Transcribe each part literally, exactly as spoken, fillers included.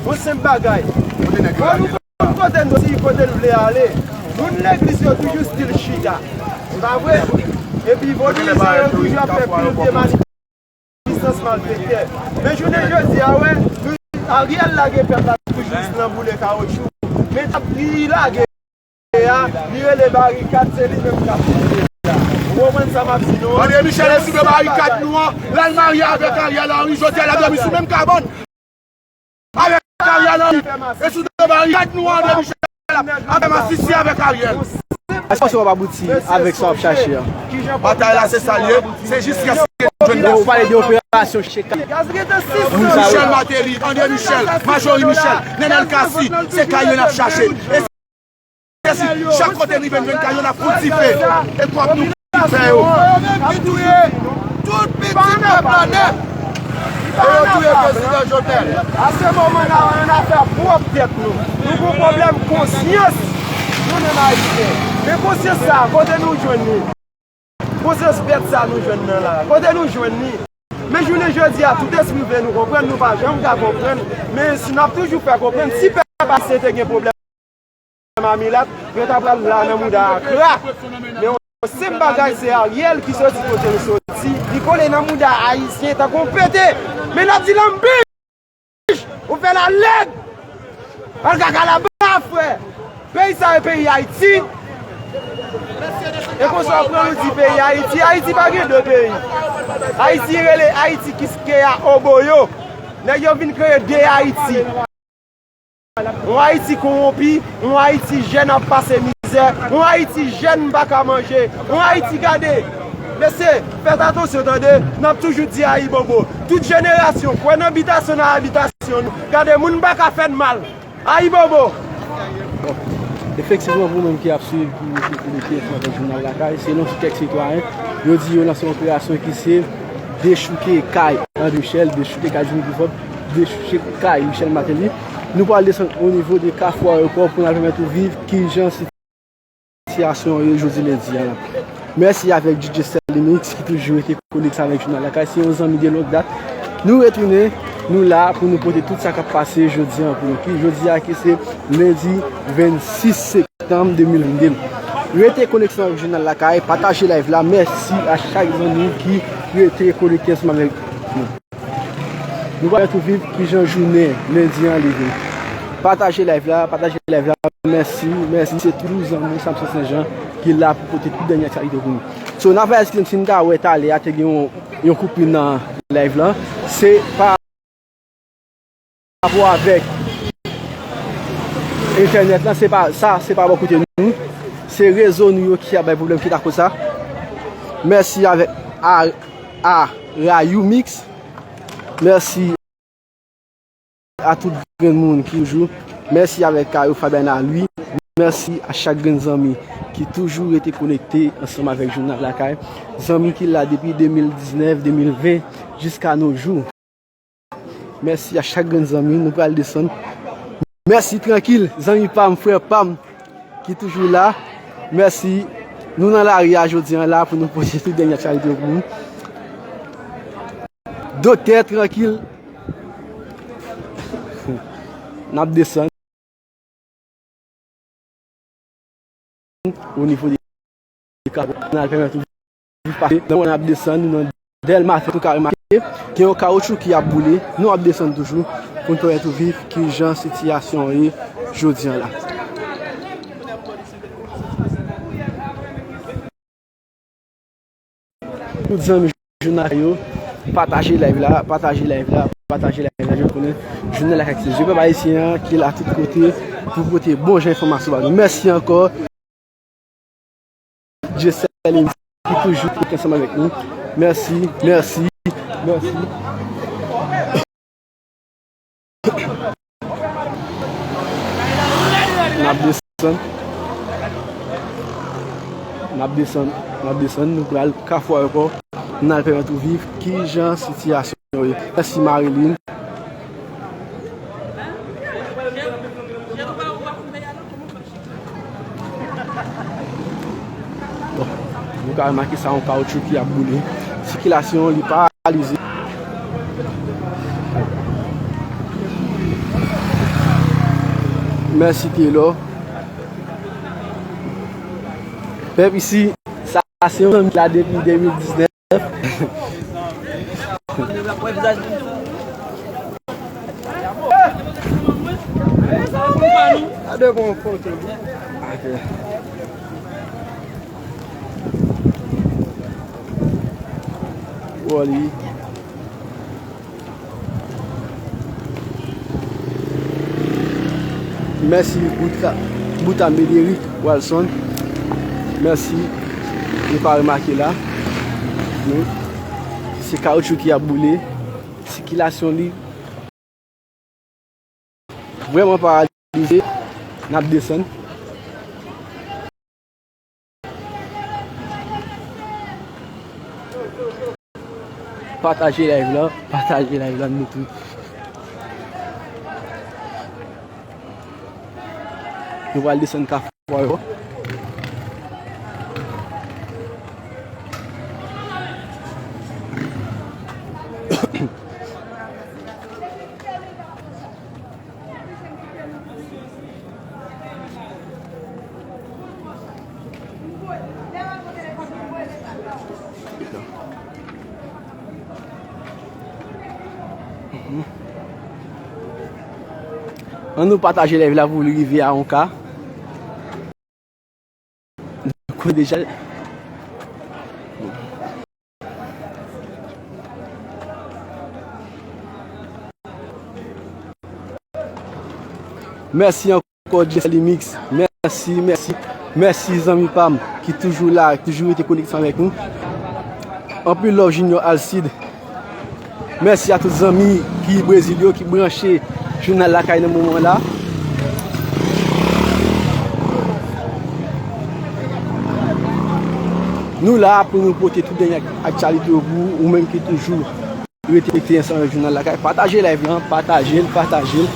Yon senp bagay. Bon, nou konn kote nou soti, kote n vle ale. Moun legliz yo toujou still chita. Se pa vre? Epi vodou yo toujou ap fè pil vye manifestans malfektè. Men jounen jodi a, wè, nou, Ariel lage pèp la toujou nan boule kawotchou. Men n ap ri lage a, li rele barikad, se li menm k ap moute a. Ou konprann sa m ap di nou an? André Michel, e sou de barikad nou an, l al marye avèk Ariel Henry, jodi a l ap dòmi sou menm kabann avèk Ariel Henry. E sou de barikad nou an, André Michel ap fè masisi avèk Ariel. Èske w ap abouti avèk sa w ap chache a? Batay la se sa l ye, se jiskaske n jwenn Ou pale de operasyon chita. Michel Martelly, André Michel, Majorie Michel, Nenel Cassy, se kay yo n ap chache. E si chak kote n rive n jwenn kay yo n ap fout dife. E twòp nou ki fè yo. Yo menm ki touye tout pitit pèp la nèt. E yo touye prezidan Jovenel. A se moman la, ann afè pwòp tèt nou. Nou gon pwoblèm konsyans nou menm Ayisyen. Men konsyans sa, kote nou jwenn li? Konsyans bèt sa nou jwenn nan la, kote nou jwenn li? Men jounen jodi a, tout espri vle nou konprann, nou pa janm ka konprann. Men si n ap toujou fè konprann, si pèp ayisyen te gen pwoblèm a milat, yo ta pral la nan mouda a krak. Men yon senp bagay, se Ariel ki soti kote l soti, li kole nan mouda ayisyen tankou yon pete. Men n ap di l anpil. Ou fè l a lèd. Al kaka laba, frè. Peyi sa e peyi Ayiti. E konsa w pran nou di peyi Ayiti. Ayiti pa gen de peyi. Ayiti rele Ayiti Kiskeya Oboyo. Nèg yo vin kreye de Ayiti. Yon Ayiti kowonpi, yon Ayiti jèn ap pase mizè, yon Ayiti jèn pa ka manje, yon Ayiti gade. Mesye, fèt atansyon tande, n ap toujou di ayibobo. Tout jenerasyon kwè nan bitasyon nan abitasyon nou. Gade, moun pa ka fè n mal. Ayibobo! Bon, efektivman, pou moun ki ap swiv, ki, ki, ki, ki konekte ansanm avèk Jounal Lakay, selon kèk sitwayen, yo di yo lanse yon operasyon ki se dechouke kay André Michel, dechouke kay Jimmy Clifford, dechouke kay Michel Martelly. Nou pral desann o nivo de Kafou Ayewopò pou n al pèmèt ou viv kijan sitiyasyon an ye jodi lendi a la. Mèsi avèk D J Sterlimix ki toujou rete konekte avèk Jounal Lakay. Se yon zanmi de longue date. Nou retounen, nou la pou nou pote tout sa k ap pase jodi a pou nou. Ki jodi a ki se lendi vennsis septanm de mil vennde. Rete konekte avèk Jounal Lakay, pataje live la. Mèsi a chak zanmi ki rete konekte ansanm avèk nou. Nou pral tou viv kijan jounen lendi an li vin. Pataje live la, pataje live la. Mèsi, mèsi. Se toujou zanmi Samson Senjan ki la pou pote tout dènye aktyalite pou nou. So, n ap fè eskize m si n ta wè talè a te gen yon, yon koupi nan live la. Se pa rapò avèk entènèt la, se pa sa, se pa bò kote nou. Se rezo nou yo ki ap bay pwoblèm, ki ta koz sa. Mèsi avèk a, a Rayou Mix. Mèsi a tout grenn moun ki toujou. Mèsi avèk Kayo Fabiana Louis. Mèsi a chak grenn zanmi ki toujou rete konekte ansanm avèk Jounal Lakay. Zanmi ki la depi de mil diznèf, de mil ven, jiska no jou. Mèsi a chak grenn zanmi. Nou pral desann. Mèsi Trankil, zanmi pa m, frè pa m, ki toujou la. Mèsi. Nou nan lari a jodi an la pou nou pote tout dènye aktyalite pou nou. Doktè Trankil. N ap desann o nivo de Kafou, n al pèmèt ou viv pase. Nan mwen n ap desann, nou nan Dèlma, tou ka remake, gen yon kawotchou ki ap boule. Nou ap desann toujou pou n pèmèt ou viv kijan sitiyasyon an ye jodi an la. Tout zanmi Jounal yo, pataje live la, pataje live la, pataje live la. Je konnen Jounal Lakay se je pèp ayisyen an ki la tout kote pou pote bon jan enfòmasyon ba nou. Mèsi ankò. Jesselyn ki toujou konekte ansanm avèk nou. Mèsi, mèsi, mèsi. N ap desann. N ap desann, n ap desann, nou pral Kafou Ayewopò. N al pèmèt ou viv kijan sitiyasyon yo ye. Mèsi Marilyn. Bon, nou ka remake sa, yon kawotchou ki ap boule. Sikilasyon li paralize. Mèsi Telò. Pèp isi, sa se yon zanmi ki la depi de mil diznèf. Gade bon foto. Ok. Wally. Mèsi, Bouta, Bouta Médéric Walson. Mèsi. Nou ka remake la. Nou, se kawoutchou ki ap boule. Sikilasyon li vrèman paralize. N ap desann. Pataje live la, pataje live la, nou tou. Nou pral desann Kafou Ayo. Ann nou pataje live la pou li rive a yon K. Konnen deja. Mèsi ankò, Jesse Limix. Mèsi, mèsi. Mèsi, zanmi pa m, ki toujou la, ki toujou rete konekte avèk nou. Anpil love, Junior Alcide. Mèsi a tout zanmi ki Brezil yo, ki branche Jounal Lakay nan moman la. Nou la pou nou pote tout dènye ak-, aktyalite yo pou ou, ou menm ki toujou rete konekte ansanm avèk Jounal Lakay. Pataje live lan, pataje l, pataje l,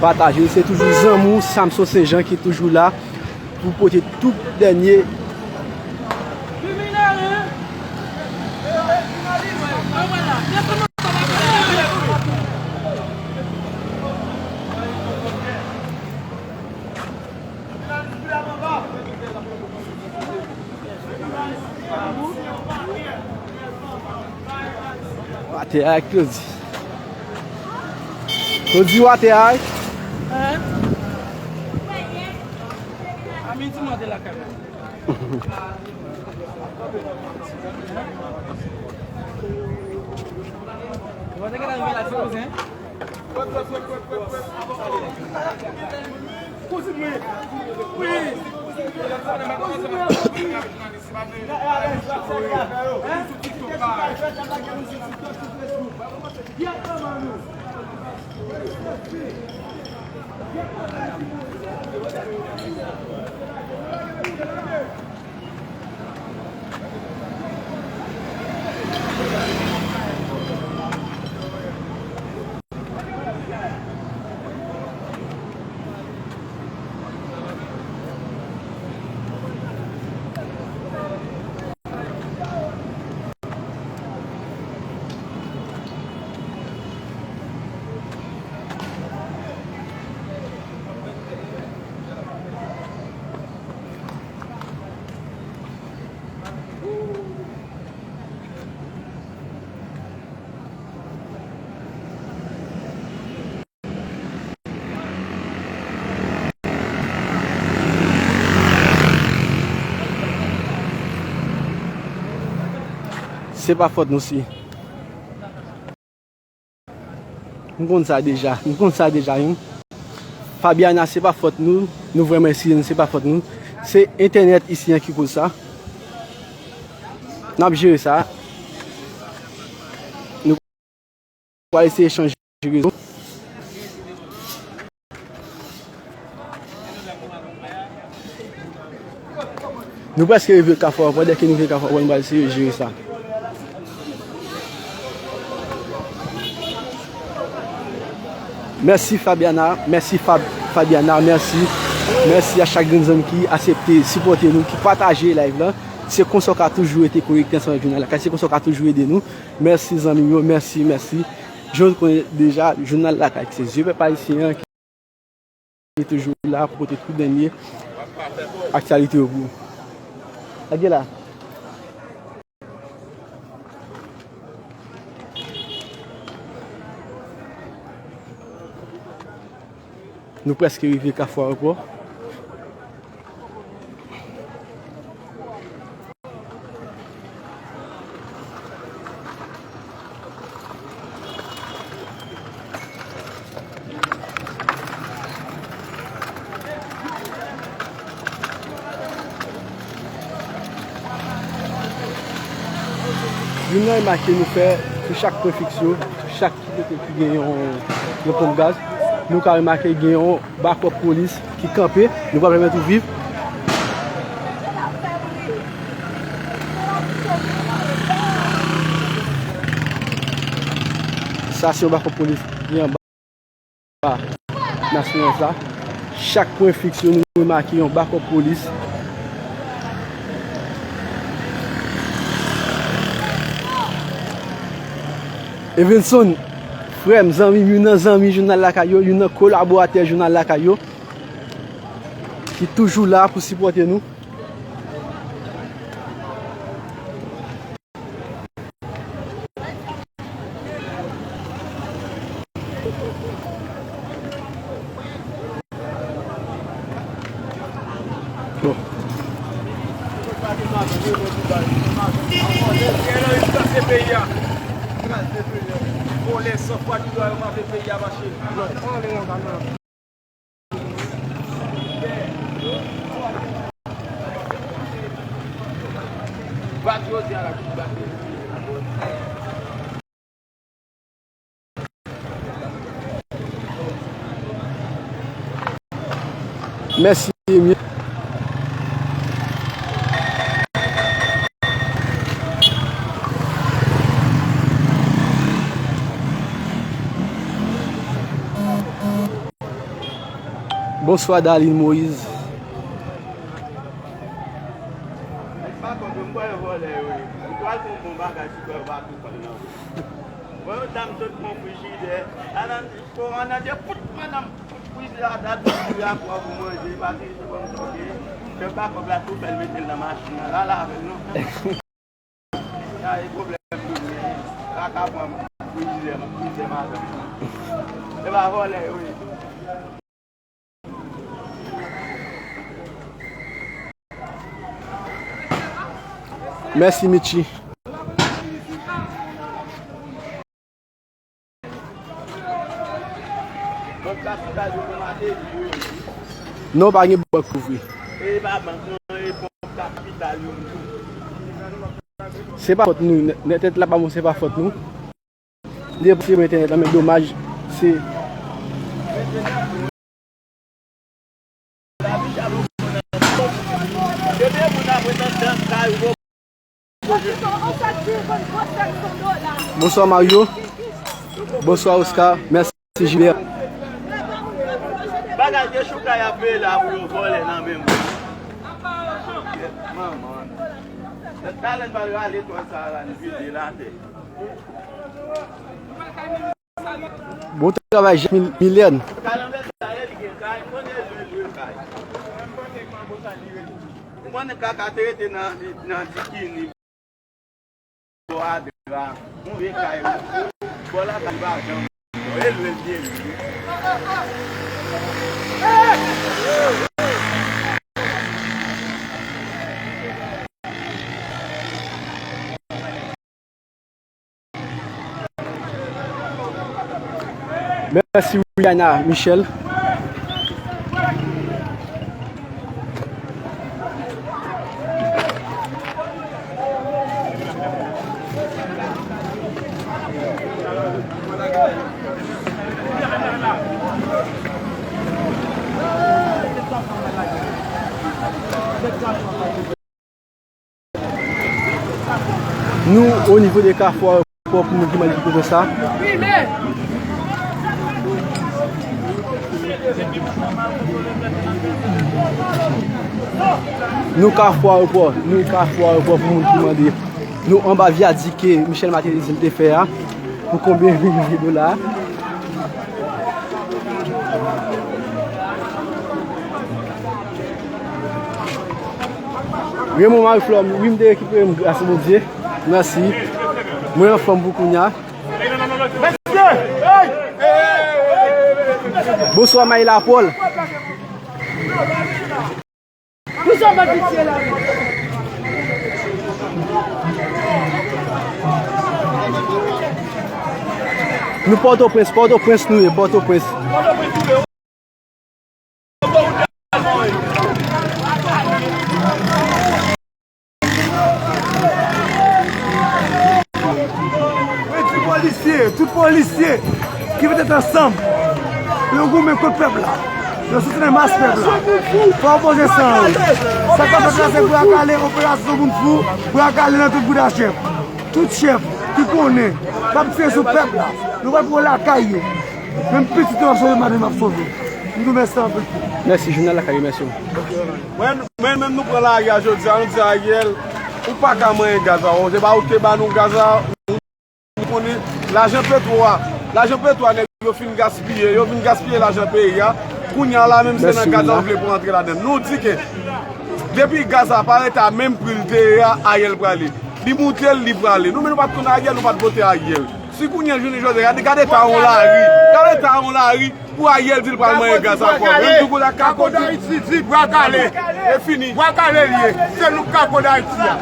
pataje l. Se toujou zanmi w, Samson Senjan, ki toujou la pou pote tout dènye. Watè ak Claudy. Claudy, watè ak. Hein? A midi mwen te lakay mwen. Mwen te gentan rive la, ti kouzen. Se pa fòt nou si. M konn sa deja, m konn sa deja, wi. Fabiana, se pa fòt nou, nou vrèman eskize nou, se pa fòt nou. Se entènèt isi an ki koz sa. N ap jere sa. Nou pral eseye chanje rezo. Nou prèske rive Kafou Ayo, pandan ke nou rive Kafou Ayo, nou pral eseye jere sa. Mèsi Fabiana, mèsi Fab-, Fabiana, mèsi. Mèsi a chak grenn zanmi ki aksepte sipòte nou, ki pataje live lan. Se konsa w ka toujou rete konekte ansanm avèk Jounal Lakay, se konsa w ka toujou ede nou. Mèsi zanmi m yo, mèsi, mèsi. Jan nou konnen deja, Jounal Lakay, se zye pèp ayisyen an. toujou la pou pote tout dènye aktyalite yo pou ou. Gade la. Nou prèske rive Kafou Ayewopò. Youn nan remake nou fè sou chak pwen fiks yo, sou chak kote ki gen yon, yon ponp gaz, nou ka remake gen yon bakòp polis ki kanpe, nou pa pèmèt ou viv. Sa se yon bakòp polis ki anba Nasyonz la. Chak pwen fiks yo, nou remake yon bakòp polis. Evenson, frè m, zanmi m, youn nan zanmi jounal Lakay yo, youn nan kolaboratè jounal Lakay yo, ki toujou la pou sipòte nou. Bon. Mèsi, Emile. Bonswa, Darline Moïse. Bon, yon dam sot pran frijidè. Adan, pou adan de fout madanm, fout frijidè a dat pou fri a pran pou manje, pase se bon toke. Fè bakòp la tou fè l mete l nan machin nan, l ale avè l non. Sa e pwoblèm nou ye. Kaka pran frijidè, frijidè madanm. Se pa vòlè yo ye. Mèsi, Mitchy. Non, pa gen bank pou vre. Se pa fòt nou, nèt, nèt la pa bon, se pa fòt nou. Li te pase pou entènèt la, men domaj, se Bonswa, Mario. Bonswa, Oscar. Mèsi, Gilbert. Bagay de chouka y ap veye la pou yo vòlè nan men mwen. Manman. Talè n pral rale tòl sa a la, n vide l atè. Bon travay, Jean Mil-, Milène. Ou konnen kaka te rete nan, nan dikini bò a dra. Yon vye kay, bò lakay pa janm. E lwe l te lwe. Mèsi, Rihanna Michel. Nou o nivo de Kafou Ayewopò pou moun ki mande kote sa. Nou Kafou Ayewopò, nou Kafou Ayewopò pou moun ki mande. Nou anba vyadik ke Michel Martelly di l te fè a. Pou konbyen milyon de dola? Raymond Marie Flore, wi, m te rekipere m gras Bondye. Mèsi. Mwen anfòm pou kounya. Bonswa, Mayla Paul. Nou Pòtoprens, Pòtoprens nou ye, Pòtoprens. Mwen di polisye, tout polisye ki mete tèt ansanm pou yo goumen kont pèp la, yo soutyen mas pèp la. Fò yo poze san yo. Sa k ap fèt la se bra kale, operasyon moun fou, bra kale nan tout bouda chèf. Tout chèf ki konnen k ap tiye sou pèp la, nou pral pran lakay yo. Menm pitit yo ap sove, madanm ap sove. M di w mèsi anpil. Mèsi, Jounal Lakay, mèsi. Mwen, mwen menm nou pran lari a jodi a, nou di Ariel, ou pa ka manyen gaz la, se pa ou ki te ba nou gaz la, nou konnen lajan petwo a, lajan petwo a nèg yo fin gaspiye, yo fin gaspiye lajan peyi a, kounye a la menm se nan gaz la ou vle pou antre ladan. Nou di ke depi gaz la parèt a menm pri l te ye a, Ariel prale. Li moute l, li prale. Nou menm nou pa t konn Ariel, nou pa t vote Ariel. Si kounye a jounen jodi a, gade, gade eta yon lari, gade eta yon lari, pou Ariel di l pral manyen gaz ankò. Menm tou kou la, Kako Dayiti di bwa kale. E fini. Bwa kale l ye. Se nou Kako Dayiti a.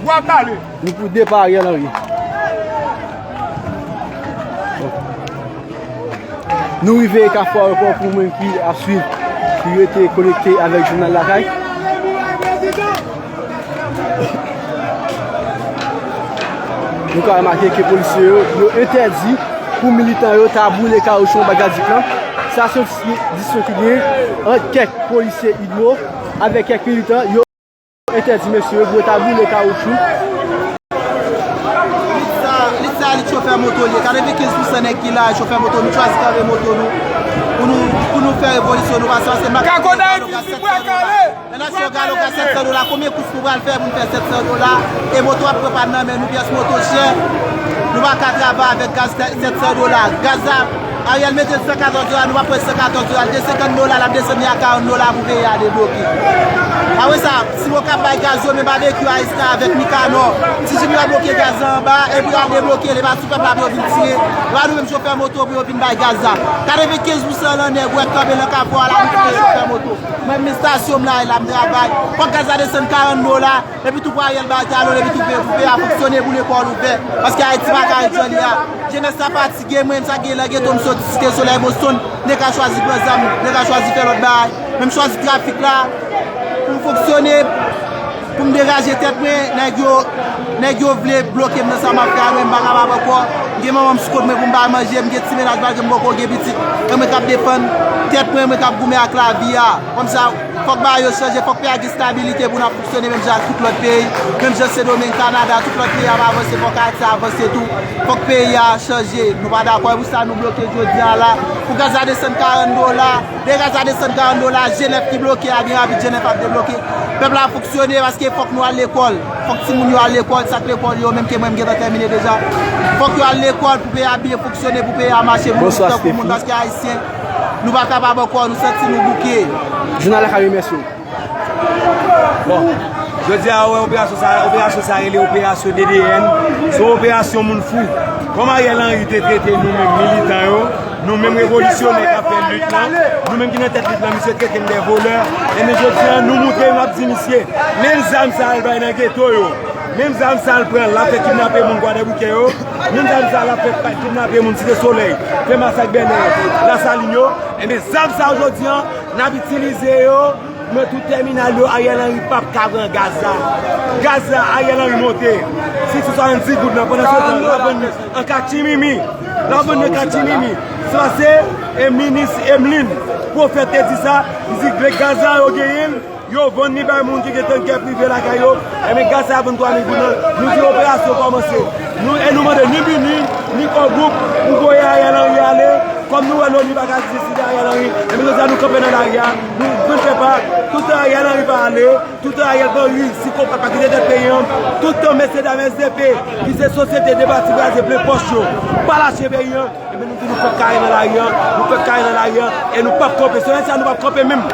Bwa kale. Nou pou depa Ariel Henry. Nou rive Kafou Ayewopò pou moun ki ap swiv, ki rete konekte avèk Jounal Lakay. Nou ka remake ke polisye yo, yo entèdi pou militan yo ta boule kawouchou anba Gazip lan. Sa se yon dis-, disyon ki gen ant kèk polisye Idmo avèk kèk militan. Yo entèdi mesye yo pou yo ta boule kawouchou. Lit sa, lit sa, lit chofè moto li ye. Katrevenkenz pousan nèg ki la, chofè moto, nou chwazi kanpe moto nou pou nou, pou nou fè revolisyon nou pase, paske m ap Kako Dayiti di bwa kale. Lè n ap fè yon galon ka sèt san dola, konbyen kous nou pral fè pou n fè sèt san dola? E moto ap pran pa n nan men nou, pyès moto chè. Nou pa ka travay avèk gaz sèt san dola. Gaz la, Ariel mete l san katòz dola, nou pa pran san katòz dola. L te senkant dola, l ap desann li a karant dola pou peyi a debloke. Apre sa, si nou ka bay gaz yo, men Babekyou a Iska avèk Mikanò. Ti Jimmy va bloke gaz la anba, epi y al debloke l, e pa sou pèp la pou yo vin tire. E pa nou menm chofè moto pou yo vin bay gaz la. Katrevenkenz pousan nan nèg ou wè k kanpe nan Kafou a la, nou tounen chofè moto. Mwen menm estasyon m la, e la m travay. Fòk gaz la desann karant dola, epi tou pou Ariel bay talon, epi tou pou, pou peyi a fonksyone, pou lekòl ouvè. Paske Ayiti pa ka ret jan li a. Jenès la fatige, mwen menm sa gen nan geto m soti Site Solèy Boston, nèg ka chwazi pran zam, nèg ka chwazi fè lòt bagay. Men m chwazi trafik la, pou m fonksyone, pou m degaje tèt mwen, nèg yo, nèg yo vle bloke m nan sa m ap fè a, men m pa kapab ankò. M gen manman m sou kont mwen pou m ba manje, m gen ti mennaj malgre m poko gen pitit. E mwen k ap defann tèt mwen, mwen k ap goumen ak lavi a. Kòmsa, fòk bagay yo chanje, fòk peyi a gen estabilite pou n ap fonksyone menm jan ak tout lòt peyi. Menm jan Sendomeng, Kanada, tout lòt peyi ap avanse, fòk Ayiti avanse tou. Fòk peyi a chanje. Nou pa dakò, e pou sa nou bloke jodi a la. Pou gaz la desann karant dola, lè gaz la desann karant dola, G nèf ki bloke a, byen rapid G nèf ap debloke. Pèp la fonksyone paske fòk nou al lekòl. Fòk timoun yo al lekòl, sa k lekòl yo, menm ke mwen m gentan tèmine deja. Fòk yo al lekòl pou peyi a byen fonksyone, pou peyi a mache, pou nou viv tankou moun, paske Ayisyen, nou pa kapab ankò, nou santi nou bouke. Jounal la ka remèsye w. Bon, jodi a, ou wè operasyon sa, operasyon sa rele operasyon D D N. Se yon operasyon moun fou. Kòm Ariel Henry te trete nou menm militan yo, nou menm revolisyonè k ap fè lit lan, nou menm ki nan tèt lit lan, misye trete n de volè. Ebyen, jodi a, nou moute, n ap di misye, men zam sa al bay nan geto yo. Menm zam sa l pran, l ap fè kidnape moun Kwadèboukè yo. Menm zam sa l ap fè pa-, kidnape moun Site Solèy, fè masak Bènè, Lasalin yo. Ebyen, zam sa yo jodi a, n ap itilize yo nan tout tèminal yo. Ariel Henry p ap ka pran gaz la. Gaz la, Ariel Henry monte. Sis san swasanndiz goud nan, pandan se tan, l ap vann an katchimimi. L ap vann nan katchimimi. Sa se, e minis Emeline Prophète te di sa, li di, gaz la yo genyen l, yo vann li bay moun ki gen tankè prive lakay yo, enben gaz sa a vann twa mil goud lan. Nou di operasyon kòmanse. Nou, e nou mande ni BINUH, ni Core Group pou voye Ariel Henry ale. Kòm nou wè Loni pa ka deside Ariel Henry, enben jodi a nou kanpe nan lari a, nou, nou fè pa, toutan Ariel Henry pa ale, toutan Ariel Henry si konpa pa kite tèt peyi an, toutan mesyedam S D P ki se sosyete debati kraze plen pòch yo pa lache peyi an, Men nou di nou fèk kare nan lari a, nou fèk kare nan lari a, e nou p ap kanpe. Semèn sa a, nou p ap kanpe menm.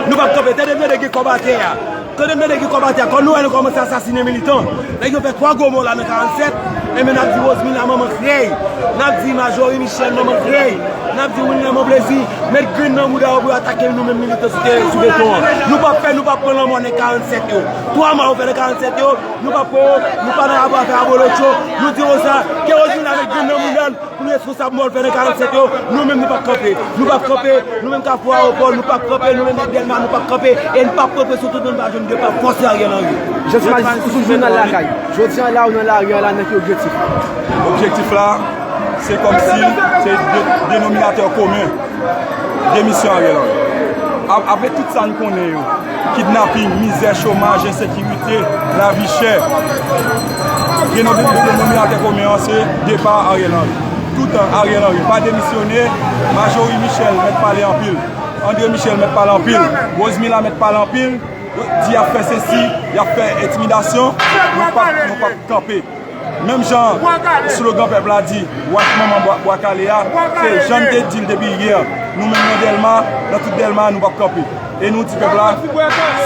Nou p ap kanpe. Tande m tande gen kòb atè a. Tande m tande gen kòb atè a. Kòm nou wè nou kòmanse asasinen militan. Nèg yo fè twa gwo mò la nan karannsèt. Enben, n ap di Rosemila manman krèy. N ap di Majorie Michel manman krèy. N ap di Wilner Monplaisir met grenn nan mouda yo pou yo atake nou menm militè sou teren, sou beton an. Nou p ap fè, nou p ap pran lanmò nèg karannsèt yo. Twa mò yo fè nan karannsèt yo, nou p ap pran yo, nou pa nan rapò avè abolotcho. Nou di yo sa, ke Rosemila met grenn nan mouda l. Pou responsab mò l fè nan karannsèt yo, nou menm nou p ap kanpe. Nou p ap kanpe, nou menm Kafou Ayewopò, nou p ap kanpe, nou menm nèg Dèlma, nou p ap kanpe, e n p ap kanpe sou tout moun pa jwenn de pa fòse Ariel Henry. Josimar, ou sou jounal Lakay. Jodi a la, ou nan lari a la, nan ki objektif? Objektif la, se kòmsi se de, denominatè komen. Demisyon Ariel Henry. Ap-, apre tout sa n konnen yo, kidnaping, mizè, chomaj, ensekirite, lavi chè, gen yon de, de, denominatè komen an se depa Ariel Henry. Toutan Ariel Henry pa demisyone, Majorie Michel mèt pale anpil, André Michel mèt pale anpil, Rosemila mèt pale anpil, yo di y ap fè sesi, y ap fè entimidasyon, nou p ap, nou p ap kanpe. Menm jan slogan pèp la di, wach manman bwa, bwa kale a, se jan n te di l depi yè. Nou menm nan Dèlma, nan tout Dèlma, nou p ap kanpe. E nou di pèp la,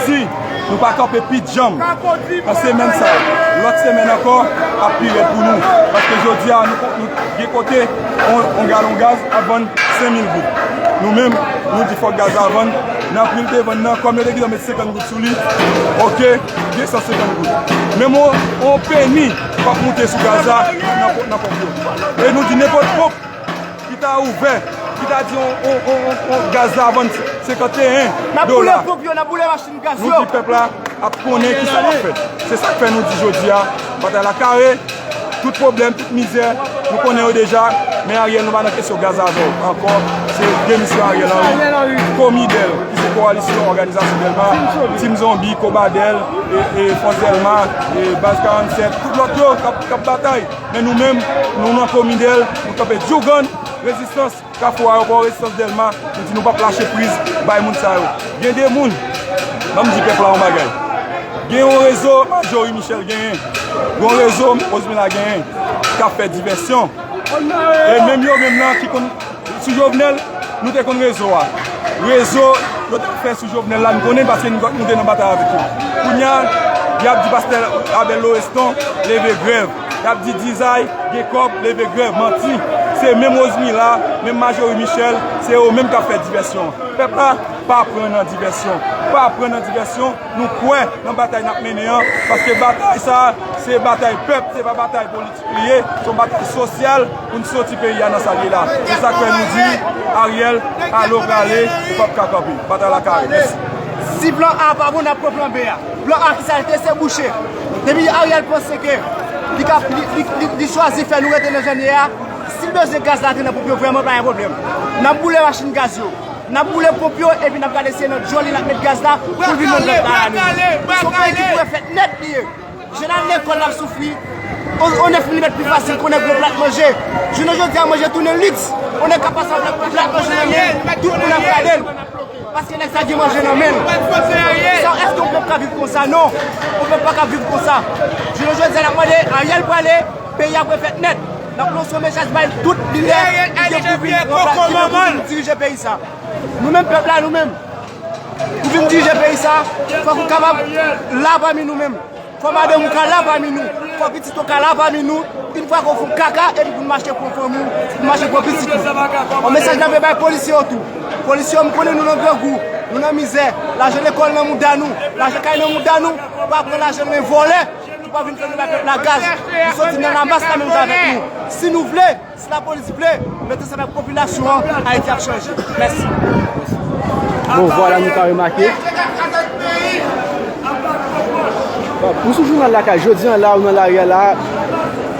si nou pa kanpe pi djanm nan semèn sa a, lòt semèn ankò ap pi rèd pou nou. Paske jodi a, nou, nou gen kote on, on galon gaz ap vann senk mil goud. Nou menm, nou di fòk gaz la vann nan pri l te vann nan, kòm yo te gentan met senkant goud sou li, oke, de san senkant goud. Menm on, on peni p ap moute sou gaz la nan, nan ponp yo. E nou di nenpòt ponp ki ta ouvè, ki ta di on, on, on, on, on gaz la vann senkanteyen dola. N ap boule ponp yo, n ap boule machin gaz yo. Nou di pèp la ap konnen kisa l ap fè. Se sa k fè nou di jodi a, batay la kare. Tout pwoblèm, tout mizè, nou konnen yo deja, men Ariel, nou pa nan kesyon gaz avè w ankò. Se demisyon Ariel Henry, Komidèl, ki se kowalisyon òganizasyon Dèlma, Team Zonbi, Kobadèl, e, e Fòs Dèlma, e Baz karannsèt, tout lòt yo k ap, k ap batay. Men nou menm, nou nan Komidèl, nou kanpe djougan, rezistans. Kafou Ayewopò, rezistans Dèlma, nou di nou p ap lache priz bay moun sa yo. Gen de moun, ban m di pèp la yon bagay. Gen yon rezo Majorie Michel genyen, gen yon rezo Rosemila genyen, k ap fè divèsyon. E menm yo menm nan ki konn, sou Jovenel, nou te konn rezo a. Rezo yo t ap fè sou Jovenel la, nou konnen paske nou, nou te nan batay avèk yo. Kounye a, y ap di pastè Abel Loreston leve grèv. Y ap di Dizay gen kòb, leve grèv, manti. Se menm Rosemila, menm Majorie Michel, se yo menm k ap fè divèsyon an. Pèp la, pa pran nan divèsyon. Pa pran nan divèsyon. Nou kwè nan batay n ap mennen an, paske batay sa a, se batay pèp, se pa batay politik li ye. Se yon batay sosyal pou n soti peyi a nan sa l ye la. Se sa k fè nou di, Ariel, ale w prale, ou p ap ka kanpe. Batay la kare. Mèsi. Si plan A pa bon, n ap pran plan B a. Plan A ki sa l te, se bouche. Depi Ariel panse ke li ka, li, li, li, li chwazi fè nou rete nan jan n ye a, si l bezwen gaz la antre nan ponp yo vrèman, pa gen pwoblèm. N ap boule machin gaz yo. N ap boule ponp yo, epi n ap gade si se nan djòl li n ap met gaz la pou l vin vann lòt la la nou. Se yon peyi ki pou refèt nèt li ye. Jèn al lekòl, l ap soufri. On, on nèf milimèt pli fasil ke on nèg gwo plat manje. Jounen jodi a, manje tounen liks. On nèg ka pase avèk plat manje nan men l, tout moun ap gade l. Paske nèg sa gen manje nan men l. Sa, èske yon pèp ka viv konsa? Non. Yon pèp pa ka viv konsa. Jounen jodi a, n ap mande Ariel prale, peyi a pou refèt nèt. N ap lanse yon mesaj bay tout lidè ki gen pou vin ranpla-, ki gen pou vin dirije peyi sa. Nou menm pèp la, nou menm, pou vin dirije peyi sa, fòk ou kapab la pami nou menm. Fò madanm ou ka la pami nou. Fò pitit ou ka la pami nou. Yon fwa ke w fè w kaka, epi pou n mache pran fanmi w, pou n mache pran pitit nou. Yon mesaj n ap voye bay polisye yo tou. Polisye yo, m konnen nou nan grangou, nou nan mizè. Lajan lekòl nan mouda nou, lajan kay nan mouda nou. Pa pran lajan nan men vòlè ki pa vin fè nou bay pèp la gaz. Nou soti nan lamas la menm jan avèk nou. Si nou vle, si lapolis vle mete ansanm ak popilasyon an, Ayiti ap chanje. Mèsi. Bon, vwala, nou ka remake. Ou sou jounal Lakay, jodi a la, ou nan lari a la,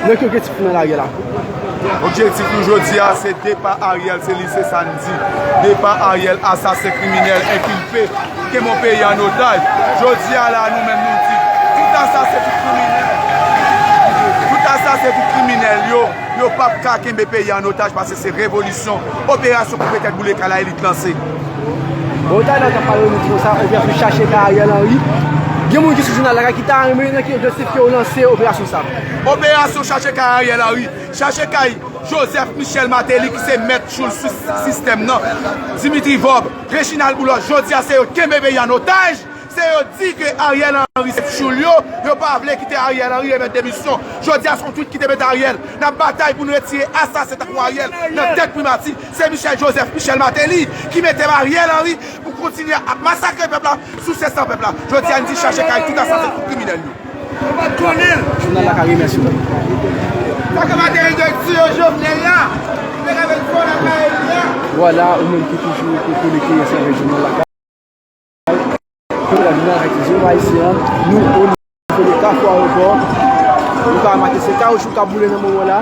nan ki objektif ou nan lari a la? Objektif nou jodi a, se depa Ariel, se li, se sa n di. Depa Ariel, asasen, kriminèl, enkilpe, ki kenbe yon peyi an otaj. Jodi a la, nou menm nou di, tout asasen, tout kriminèl, tout asasen, tout kriminèl yo, yo p ap ka kenbe peyi an otaj paske se revolisyon, operasyon koupe tèt boule kay la elit lanse. Bon, talè w t ap pale, nou di konsa, operasyon chache kay Ariel Henry. Gen moun ki sou jounal la ki ta renmen nan ki objektif ke w lanse operasyon sa? Operasyon chache kay Ariel Henry. Chache kay Joseph Michel Martelly ki se mèt tchoul sou sistèm nan, Dimitri Vorbe, Reginald Boulos, jodi a se yo kenbe peyi an otaj, se yo di ke Ariel Henry se tchoul yo, yo pa vle kite Ariel Henry remèt demisyon. Jodi a se yon tweet ki te mete Ariel, n ap batay pou n retire asasen tankou Ariel nan tèt primati. Se Michel Joseph Michel Martelly ki mete Ariel Henry pou kontinye ap masakre pèp la, souse san pèp la. Jodi a n di chache kay tout asasen, tout kriminèl yo. Jounal la ka remèsye w. Sa ke Martelly te tiye Jovenel la, li te ka fè l fò nan kay li a. Vwala, ou menm ki toujou rete konekte ansanm avèk jounal la. Jounal la ki di, Ayisyen an, nou o nivo de Kafou Ayewopò, nou ka remake se kawoutchou k ap boule nan moman la.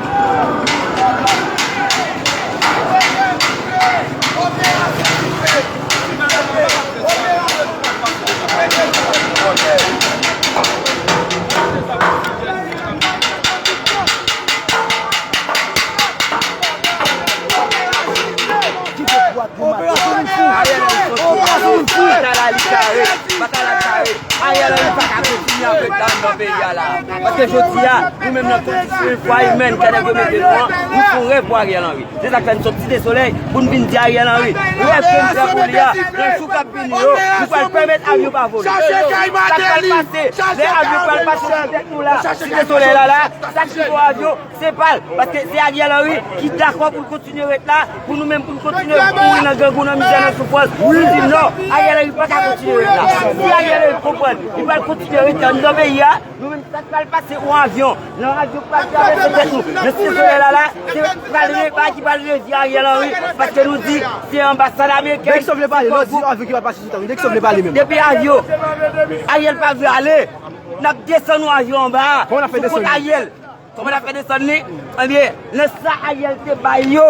Ariel Henry fò tou pale. Batay la li kare. Batay la kare. Ariel Henry pa ka kontinye ap ret anndan peyi a la. Paske jodi a, nou menm nan kondisyon fwa imèn ke nèg yo mete nou an, nou fè yon rèv pou Ariel Henry. Se sa k fè n sot Site Solèy pou n vin di Ariel Henry. Rèv ke n fè pou li a, nan jou k ap vini yo, nou pral pèmèt avyon pa vole. Sa k pral pase, lè avyon pral pase sou tèt nou la, Site Solèy la la, sa k rive avyon, se pa l. Paske se Ariel Henry ki dakò pou l kontinye ret la, pou nou menm pou n kontinye mouri nan grangou, nan mizè, nan soufrans. Nou di non, Ariel Henry pa ka kontinye ret la. Si Ariel Henry konprann, li pral kontinye rete anndan peyi a, nou menm sa k pral pase yon avyon, nan avyon k pral travèse tèt nou, nan Site Solèy la la, se pral re-, bagay ki pral revye Ariel Henry, paske nou di se anbasad amerikèn. Bèk sa w vle pale, lè w di avyon ki pral pase sou tèt nou, bèk sa w vle pale menm. Depi avyon, Ariel pa vle ale, n ap desann yon avyon anba a, sou kont Ariel. Kòman n ap fè desann li? Ebyen, nan sa Ariel te bay yo,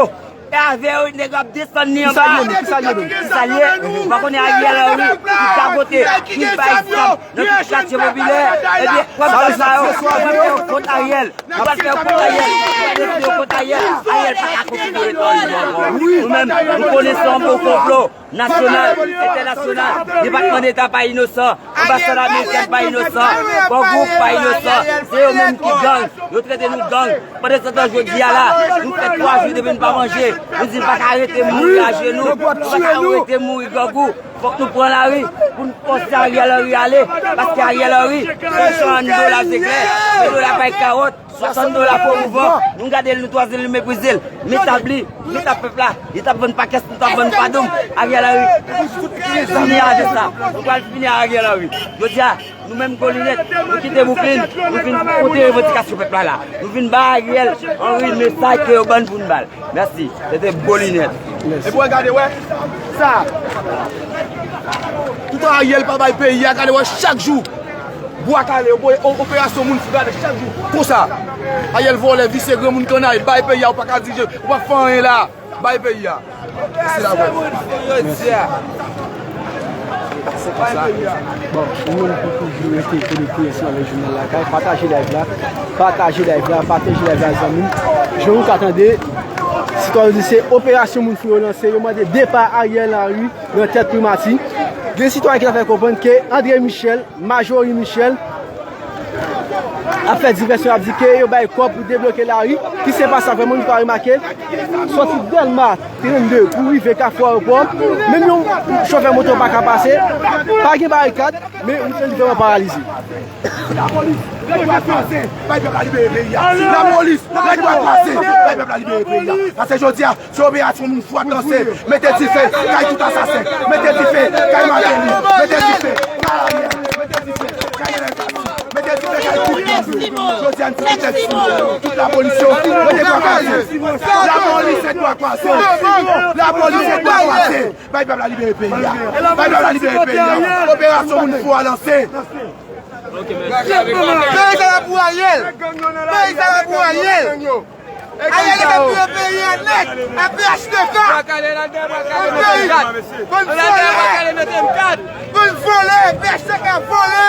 e avè yo, nèg yo ap desann li anba. Ki sa l ye menm? Ki sa l ye menm? Ki sa l ye? Ou pa konnen Ariel Henry, ki gagote, ki bay zam nan tout katye popilè. Ebyen, w ap zam sa yo, w ap fè yo kont Ariel. W ap fè yo kont Ariel. W ap fè yo kont Ariel. Ariel pa ka kontinye ret nan nivo ankò. Nou menm, nou konnen se yon bon konplo nasyonal, entènasyonal, Depatman Deta pa inosan, anbasad amerikèn pa inosan, Kò Gwoup pa inosan, se yo menm ki gang, yo trete nou gang. Pandansetan, jodi a la, nou fè twa jou depi n pa manje, nou di n pa ka rete mouri ajenou, nou pa ka rete mouri grangou. Fòk nou pran lari pou n fòse Ariel Henry ale, paske Ariel Henry, se yon chan an dola zeklè, se dola pay kawòt. Swasant dola pou mouvan, nou gade l, nou twaze l, nou meprize l. Men tab li, men tab pèp la, li t ap vann pakès, nou t ap vann padonm. Ariel Henry, fini avè sa. Nou pral fini ak Ariel Henry. Jodi a, nou menm Golinèt, nou kite Brooklyn, nou vin pote revandikasyon pèp la la. Nou vin ba Ariel Henry mesaj ke yo ban n pou n ba l. Mèsi. Se te Golinèt. Epi w gade, wè, sa. Toutan Ariel pa bay peyi a, gade, wè, chak jou. Bwa Kale, o-, o-, operasyon moun fou gade chak jou. Konsa. Ariel vòlè, visye, granmoun kannay, bay peyi a, ou pa ka dirije, ou pa fè anyen la. Bay peyi a. Mèsi la, wè. Bon, ou menm ki toujou rete konekte ansanm avèk Jounal Lakay, pataje live la, pataje live la, pataje live la, zanmi m. Jan ou ka tande, sitwayen yo di se operasyon moun fou yo lanse, yo mande depa Ariel Henry nan tèt primati. Gen sitwayen ki ta fè konprann ke André Michel, Marjorie Michel, ap fè divèsyon, ap di ke yo bay kòb pou debloke lari. Ki se pa sa vrèman, nou ka remake, sòti Dèlma trannde pou rive Kafou Ayewopò, menm yon chofè moto pa ka pase, pa gen barikad, men wout lan li vrèman paralize. Lapolis, rèd bwa kwaze, bay pèp la libere peyi a. Lapolis, rèd bwa kwaze, bay pèp la libere peyi a. Paske jodi a, se operasyon moun fou ap lanse. Mete dife kay tout asasen. Mete dife kay Martelly. Mete dife kay Ariel. Mete dife kay Lèzami. Mete dife kay tout moun. Jodi a, n ti tèt sou tout lapolis yo. Rèd bwa kwaze. Lapolis, rèd bwa kwaze. Lapolis, rèd bwa kwaze. Bay pèp la libere peyi a. Bay pèp la libere peyi a. Operasyon moun fou a lanse. Peyi sa la pou Ariel. Peyi sa la pou Ariel. Ariel ap touye peyi a nèt. A P H T K. Bann peyi. Bann vòlè. Bann vòlè. P H T K vòlè.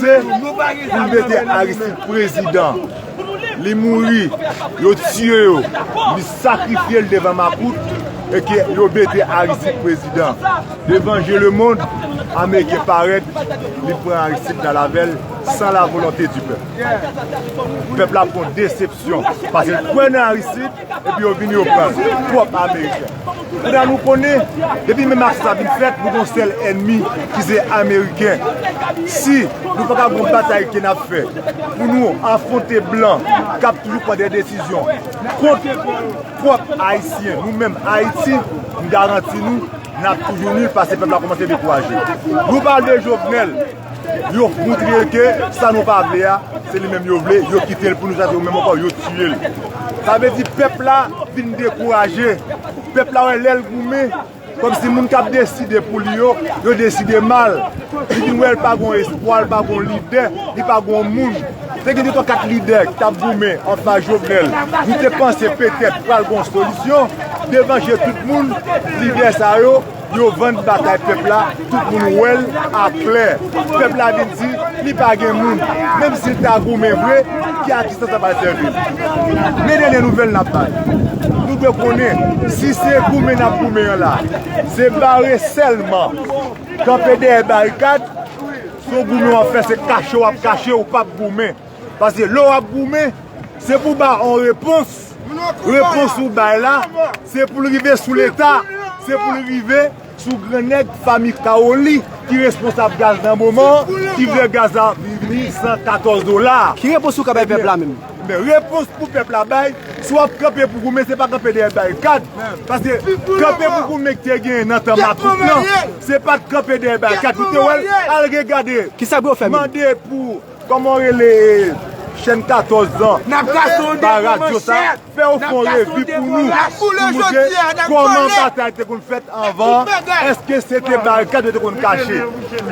mobilize pou n mete Aristide prezidan. Li mouri, yo tiye yo, li sakrifye l devan makout, e ke yo mete Aristide prezidan. Devan je lemonn, Ameriken parèt, li pran Aristide nan lavèl san la volonte di pèp. Pèp la pran desepsyon, paske l kwè nan Aristide, epi yo vini yo pran l, pwòp Ameriken. Kounye a nou konnen, depi menm aksyon sa vin fèt, nou gon sèl ènmi ki se Ameriken. Si nou pa ka gon batay ke n ap fè pou nou afwonte blan k ap toujou pran de desizyon kont pwòp Ayisyen, nou menm Ayiti, m garanti nou, n ap toujou nil paske pèp la kòmanse dekouraje. Nou pale de Jovenel, yo montre ke sa nou pa vle a, se li menm yo vle, yo kite l pou nou, sa se yo menm ankò, yo tiye l. Sa vle di pèp la vin dekouraje. Pèp la wè lè l goumen, kòmsi moun k ap deside pou li yo, yo deside mal. Li vin wè l pa gon espwa, l pa gon lidè, li pa gon moun. Te gen de twa kat lidè ki t ap goumen anfas Jovenel. Nou te panse petèt pral gon solisyon. Devan je tout moun, lidè sa yo, yo vann batay pèp la, tout moun wè l aklè. Pèp la vin di, li pa gen moun. Menm si l ta goumen vre, ki a ki sa sa pral sèvi l? Men dènye nouvèl n ap bay. Nou dwe konnen, si se goumen n ap goumen an la, se bare sèlman. Kanpe dèyè barikad, si w goumen w ap fè, se kache w ap kache, ou p ap goumen. Paske lè w ap goumen, se pou w ba yon repons. Repons ou bay la, se pou l rive sou Leta, se pou l rive sou grannèg fanmi Kawoli ki responsab gaz nan moman an, ki fè gaz la vini san katòz dola. Ki repons ou ka bay pèp la menm? Men repons pou pèp la bay, si w ap kanpe pou goumen, se pa kanpe dèyè barikad. Paske kanpe pou goumen ki te genyen nan tan makout lan, se pa t kanpe dèyè barikad. Ou te wè l, al regade. Kisa pou yo fè menm? Mande pou, kòman w rele, chèn katòz lan, ba radyo sa, fè yo fè yon revi pou nou, pou nou montre kòman batay te konn fèt anvan, èske se te barikad yo te konn kache?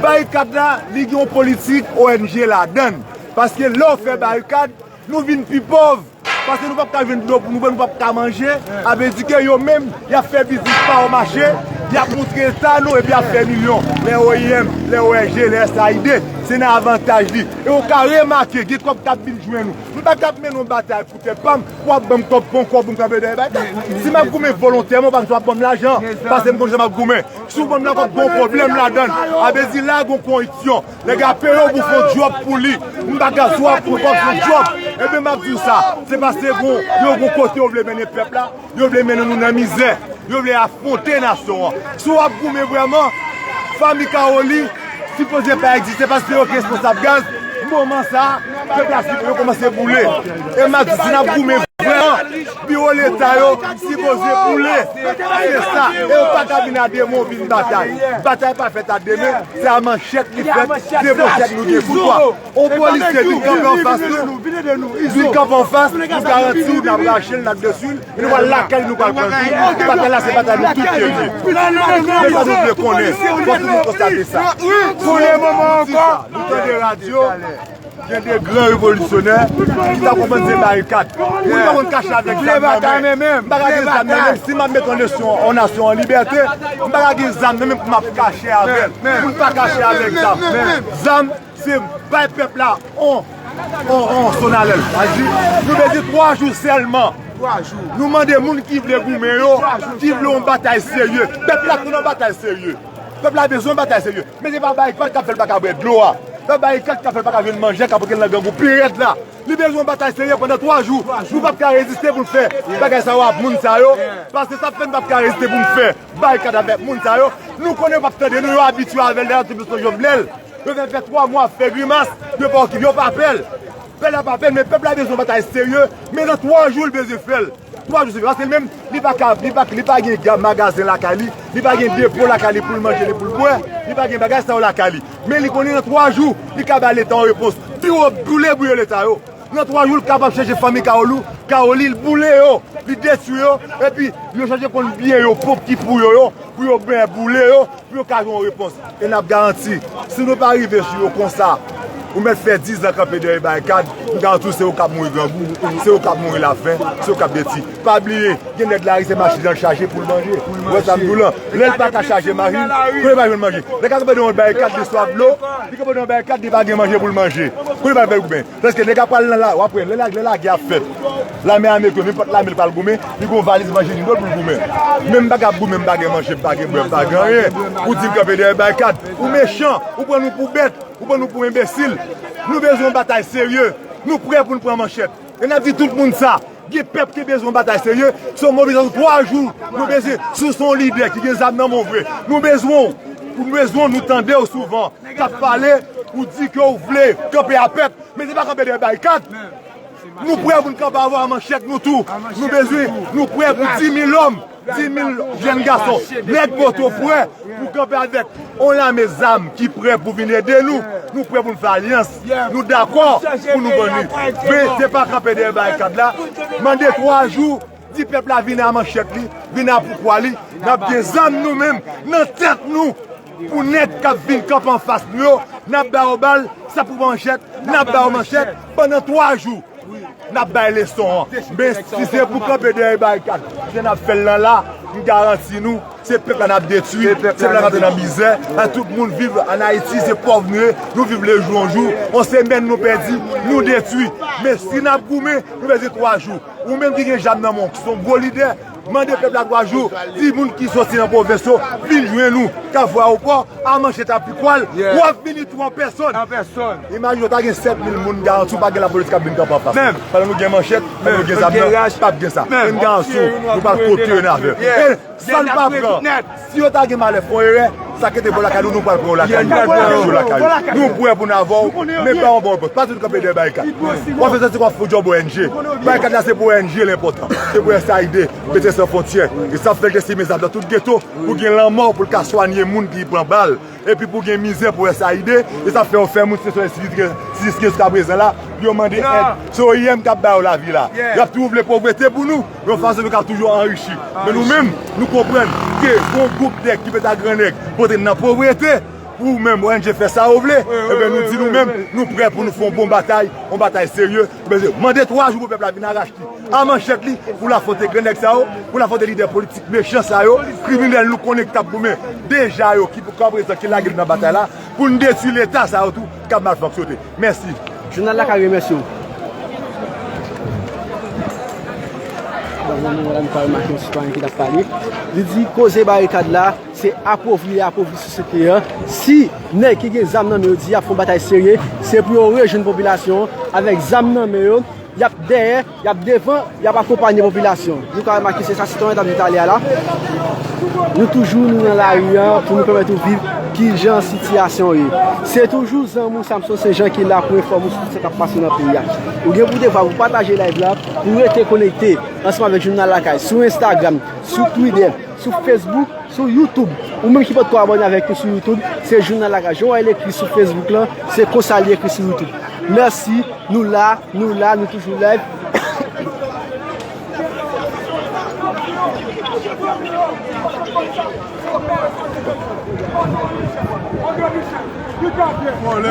Barikad la, li gen yon politik O N G ladan l. Paske lè w fè barikad, nou vin pi pòv. Paske nou p ap ka jwenn dlo pou nou bwè, nou p ap ka manje. A vle di ke yo menm, y ap fè biznis pa yo mache, y ap montre eta nou, epi y ap fè milyon. Lè O I M, lè O R G, lè S A I D, se nan avantaj li. E ou ka remake, gen kòb k ap vin jwenn ou. M pa t ap mennen yon batay pou tèt pa m, w ap ban m kòb pou yon kòb pou m kanpe dèyè batay. Si m ap goumen volontèman, w pa bezwen ap ban m lajan, paske m konn jan m ap goumen. Si w ban m lakòb, gon pwoblèm ladan l. A vle di la, gon koripsyon. Nèg la peye w pou fè yon djòb pou li. M pa ka swa pou kòb fè yon djòb. Ebyen, m ap di w sa. Se paske gon, yo gon kote yo vle mennen pèp la. Yo vle mennen nou nan mizè. Yo vle afwonte nasyon an. Si w ap goumen vrèman, fanmi Kawoli sipoze pa egziste paske yo ki responsab gaz. Moman sa a, pèp la yo kòmanse boule. E m ap di, si n ap goumen Vrèman, biwo Leta yo sipoze boule. Se sa. E yo pa ka vin a de men vin batay. Batay pa fèt a de men. Se a manchèt li fèt. Se manchèt nou gen pouvwa. On polisye vin kanpe anfas nou. Vin kanpe anfas, nou garanti w n ap rache l, n ap detwi l. E nou pral lakay nou pral pran tou. Batay la se batay nou tout ke li ye. Men sa nou vle konnen, fòk nou konstate sa. Pou le moman ankò, nou tande radyo, gen de gran revolisyonè ki ta konprann se barikad. Moun pa konn kache avèk zam nan men. M pa ka gen zam nan men. Si m ap mete yon nasyon, yon nasyon an libète, m pa ka gen zam nan men pou m ap kache avè l. Moun pa kache avèk zam. Zam, se bay pèp la on, on, on sonalèl. Sa di, nou bezwen twa jou sèlman. Nou mande moun ki vle goumen yo, ki vle yon batay serye. Pèp la tann yon batay serye. Pèp la bezwen yon batay serye. Men se pa barikad k ap fè l pa ka bwè dlo a. Se pa barikad k ap fè l pa ka jwenn manje, k ap antre nan gang ou pi rèd la. Li bezwen yon batay serye pandan twa jou. Nou p ap ka reziste pou n fè bagay sa yo ak moun sa yo. Paske sa fè n p ap ka reziste pou n fè barikad avèk moun sa yo. Nou konnen yo p ap tande nou, yo abitye avè l, dayè, se misyon Jovenel. Yo fè, fè twa mwa ap fè grimas, yo pa okipe, yo pa pè l. Pèp la pa pè l, men pèp la bezwen batay serye, men nan twa jou l bezwen fè l. Twa jou se fè, paske li menm, li pa ka, li pa, li pa gen ga-, magazen lakay li, li pa gen depo lakay li pou l manje, li pou l bwè, li pa gen bagay sa yo lakay li. Men li konnen nan twa jou, li ka bay Leta yon repons. Biwo boule, biwo Leta yo. Nan twa jou, l kapab chèche fanmi Kawolou, Kawoli, l boule yo, li detwi yo, epi yo chèche konn byen yo, pwòp ki pou yo yo, pou yo byen boule yo, pou yo ka jwenn yon repons. E n ap garanti, si nou pa rive sou yo konsa, ou mèt fè dizan kanpe dèyè barikad, m garanti w se ou k ap mouri grangou, se ou k ap mouri lafen, se ou k ap detwi. Pa bliye, gen nèg lari se machin l chaje pou l manje. Ou wè sa m di w lan? Lè l pa ka chaje machin, kote l pa jwenn manje? Nèg la kanpe nan yon barikad, li swaf dlo, li kanpe nan yon barikad, li pa gen manje pou l manje. Kote l pral fè goumen? Paske nèg la pral nan la, w ap wè, lè la, lè lagè ap fèt, lame ameriken, nenpòt lame l pral goumen, li gon valiz manje li dlo pou l goumen. Men m pa ka ap goumen, m pa gen manje, m pa gen bwè, m pa gen anyen. Ou di m kanpe dèyè barikad. Ou mechan, ou pran nou pou bèt, ou pran nou pou enbesil. Nou bezwen yon batay serye. Nou prè pou n pran manchèt. E n ap di tout moun sa. Gen pèp ki bezwen yon batay serye. Se yon mobilizasyon twa jou. Nou bezwen, si w se yon lidè ki gen zam nan men w vre, nou bezwen w. Nou bezwen w, nou tande w souvan k ap pale, ou di ke w vle kanpe a pèp. Men se pa kanpe dèyè barikad. Nou prè pou n kanpe avè w a manchèt nou tou. Nou bezwen, nou prè pou di mil òm, di mil jèn gason, nèg moto prè pou kanpe avèk yon lame zam ki prè pou vin ede nou. Nou prè pou n fè alyans. Nou dakò pou nou ban li. Men se pa kanpe dèyè barikad la. Mande twa jou, di pèp la vin a manchèt li, vin a poukwa li. N ap gen zam nou menm nan tèt nou. Pou nèg k ap vin kanpe anfas nou yo, n ap ba yo bal, sa pou manchèt, n ap ba yo manchèt pandan twa jou. N ap bay leson an. Men si se pou kanpe dèyè barikad jan n ap fè l lan la, m garanti nou, se pèp la n ap detwi, se pèp la n ap antre nan mizè. Tout moun viv ann Ayiti, se pòv nou ye, nou viv le jou an jou. On semèn nou pèdi, nou detwi. Men si n ap goumen, nou bezwen twa jou. Ou menm ki gen zam nan men w, ki se yon gwo lidè, mande pèp la twa jou, di moun ki soti nan pwovens yo, vin jwenn ou, k ap voye ayewopò, a manchèt a poukwa l, w ap vini tou an pèsòn. Imajine w ta gen sèt mil moun, m garanti w pa gen lapolis k ap vin kanpe anfas nou. Pandan nou gen manchèt, pandan nou gen zam nan, p ap gen sa. Men m garanti w, nou pral kote yo n avè. E sa n pa pran. Si yo ta gen malè fè yon erè, sa ki te bon lakay nou, nou pral pran yo lakay nou. Nou prè pou n avè w, men pa yon bon repons. Pa di nou kanpe dèyè barikad. W ap fè santi w ap fè djòb O N G. Barikad la se pou O N G l enpòtan. Se pou S A I D, Medsen San Fwontyè. E sa fè l te simen zam nan tout geto pou gen lanmò, pou l ka swanye moun ki pran bal. Epi pou gen mizè pou S A I D, e sa fè yo fè moun se sou enstititris jiskaprezan la, yo mande èd. Se O I M k ap ba yo lavi la. Y ap toujou vle povrete pou nou, yon fason nou ka toujou anrichi. Men nou menm, nou konprann ke gon gwoup nèg ki pete a gran nèg pote n nan povrete, pou ou menm O N G fè sa yo vle, ebyen nou di nou menm, nou prè pou nou fè yon bon batay, yon batay serye. Mande twa jou pou pèp la vin arache li a manchèt li, pou l afwonte gran nèg sa yo, pou l afwonte lidè politik mechan sa yo, kriminèl nou konnen ki t ap goumen deja yo, ki pou ka prezan ki lage nou nan batay la, pou n detwi Leta sa yo tou k ap mal fonksyone. Mèsi. Jounal la ka remèsye w. Nan moman la, nou ka remake yon sitwayen ki t ap pale. Li di koze barikad la, se apovri li apovri sosyete an. Si nèg ki gen zam nan men yo di y ap fè yon batay serye, se pou yo rejwenn popilasyon an avèk zam nan men yo. y ap dèyè, y ap devan, y ap akonpanye popilasyon. Nou ka remake se sa sitwayen t ap di talè a la. Nou toujou nou nan lari a pou nou pèmèt ou viv kijan sitiyasyon ye. Se toujou zanmi w Samson Saint Jean ki la pou enfòme w sou tout sa k ap pase nan peyi a. Ou gen pou devwa pou pataje live la, pou rete konekte ansanm avèk Jounal Lakay sou Instagram, sou Twitter, sou Facebook, sou YouTube. Ou menm ki potko abòne avèk nou sou YouTube, se Jounal Lakay. Jan w wè l ekri sou Facebook lan, se konsa li ekri sou YouTube. Mèsi, nou la, nou la, nou toujou live. Vòlè,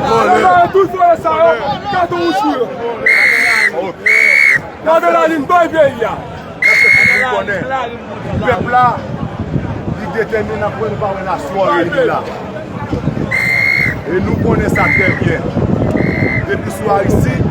vòlè. Tout vòlè sa yo, katon wouj pou yo. Gade lalin, bay peyi a. Paske fòk nou konnen, pèp la, li detèmine nan pwen nou pa wè nasyon an reyini la. E nou konnen sa trè byen. Depi sou Aristide,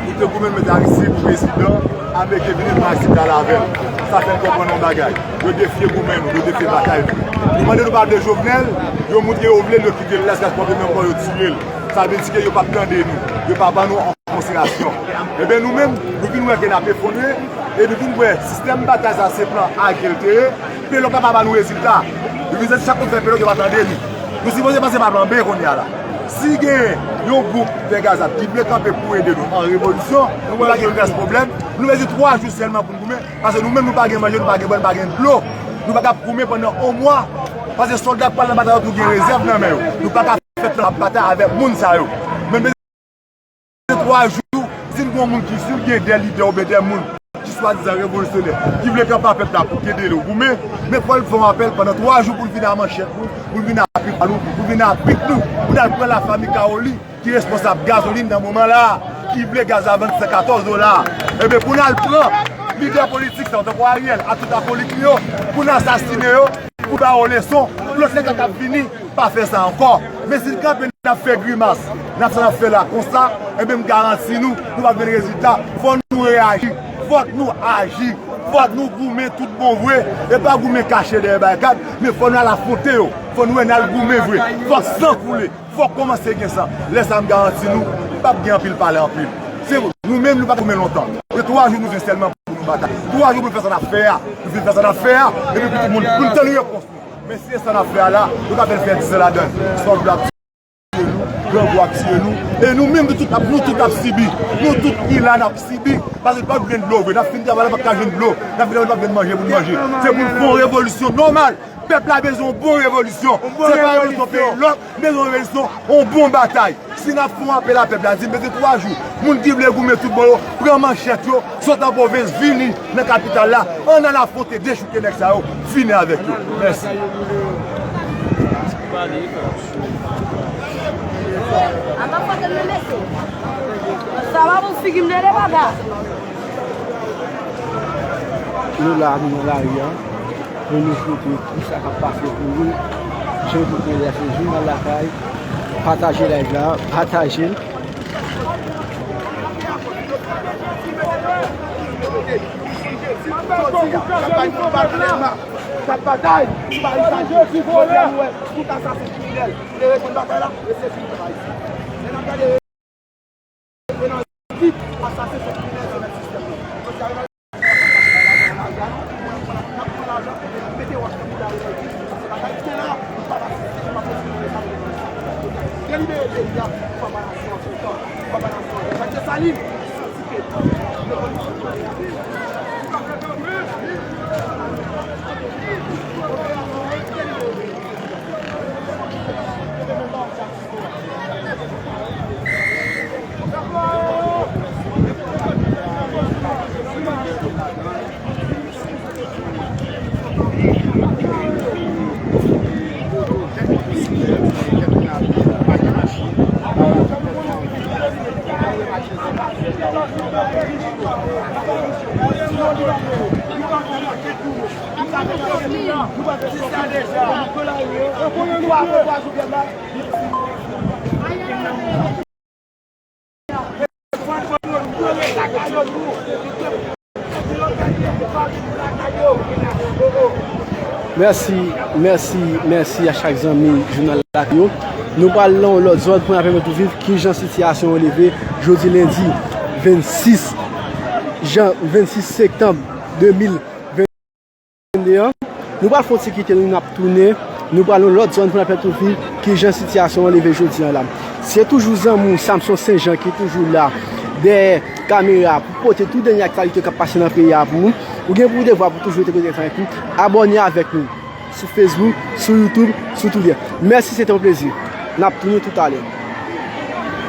nou te goumen mete Aristide pou prezidan, Ameriken vini pran Aristide ale avè l. Sa fè n konprann yon bagay. Yo defye goumen nou, yo defye batay nou. Nou mande nou pa vle Jovenel, yo montre yo vle l, yo kite l la, jiskaske pwoblèm nan ankò yo tiye l. Sa vle di ke yo p ap tande nou, yo pa ban nou an konsiderasyon. Ebyen nou menm, nou vin wè ke n ap efondre, e nou vin wè sistèm batay sa se plan A ke l te ye, pelòk la pa ba nou rezilta. Nou vin santi chak moun fè pelòk yo pa tande nou. Nou sipoze panse pa plan B kounye a la. Si gen yon gwoup dègazab ki vle kanpe pou ede nou an revolisyon, nou pa gen pyès pwoblèm. Nou bezwen twa jou sèlman pou n goumen, paske nou menm nou pa gen manje, nou pa gen bwè, nou pa gen dlo. Nou pa kab goumen pandan yon mwa, paske sòlda k pral nan batay yo tou gen rezèv nan men yo. Nou pa ka fè tan ap batay avèk moun sa yo. Men twa jou, si n gen yon moun ki, si n gen de lidè oubyen de moun ki swadizan revolisyonè, ki vle kanpe a pèp la pou k ede l goumen, men fò l fè yon apèl pandan twa jou pou l vin a manchèt nou, pou l vin a pik nou, pou l vin a pik nou, pou n al pran lafanmi Kawoli, ki responsab gazolin nan moman la a, ki vle gaz la vann san katòz dola. Ebyen, pou n al pran lidè politik sa yo, tankou Ariel ak tout akolit li yo, pou n asasinen yo, pou ba yo leson, pou lòt nèg la k ap vini pa fè sa ankò. Men si n kanpe, n ap fè grimas, n ap sa n ap fè la konsa, ebyen, m garanti nou, nou p ap jwenn rezilta. Fò nou reyaji, fòk nou aji, fòk nou goumen tout bon vre, e pa goumen kache dèyè barikad, men fò n al afwonte yo, fò nou wè n al goumen vre, fòk san koule. Fòk kòmanse gen sa. Lè sa a, m garanti nou, p ap gen anpil pale anpil. Se nou menm, nou pa goumen lontan. Se twa jou nou gen sèlman pou nou batay. Twa jou pou nou fè sa n ap fè a. Nou fin fè sa n ap fè a, epi pou tout moun, pou n tann repons nou. Men si se sa n ap fè a la, nou ka fè l fè dizan ladan l. Sòlda ap tiye nou, grangou ap tiye nou. E nou menm, nou tout ap, nou tout ap sibi. Nou tout ki la, n ap sibi. Paske n p ap jwenn dlo vre. N ap fin travay la, n p ap ka jwenn dlo. N ap fin travay la, n p ap jwenn manje pou n manje. Se pou n fè yon revolisyon nòmal. Pèp la bezwen yon bon revolisyon. Se pa revolisyon peyi lòk, bezwen revolisyon, yon bon batay. Si n ap fè yon apèl a pèp la, di n bezwen twa jou. Moun ki vle goumen tout bon yo, pran manchèt yo, sot an pwovens, vini nan kapital la, ann al afwonte, dechouke nèg sa yo, fini avèk yo. Mèsi. Sa va pou figi m de papa. Nou la, nou nan lari a, pou nou pote tout sa k ap pase pou nou. Jan nou te di a, se Jounal Lakay. Pataje live la, pataje l. K ap batay pou Ayiti. Jodi a nou wè tout asasen kriminèl, nou te reponn batay la, e se fini pou Ayiti. Lè n ap gade, e nan vit, asasen se kriminèl, se mèt sistèm nan. Jodi a, yo nan Mèsi, mèsi, mèsi a chak zanmi Jounal Lakay yo. Nou pral nan yon lòt zòn pou n ap pèmèt ou viv kijan sitiyasyon yo leve jodi lendi. vennsis jan, vennsis septanm de mil vennde an. Nou pral fè yon ti kite, nou n ap tounen. Nou pral yon lòt zòn pou n ap fè tout vi ki jan sitiyasyon an leve jodi an la. Se toujou zanmi w Samson Senjan ki toujou la dèyè kamera pou pote tout dènye aktyalite k ap pase nan peyi a pou ou. Ou gen pou devwa pou toujou rete konekte avèk nou. Abòne avèk nou sou Facebook, sou YouTube, sou Twitter. Mèsi, se te yon plezi. N ap tounen toutalè.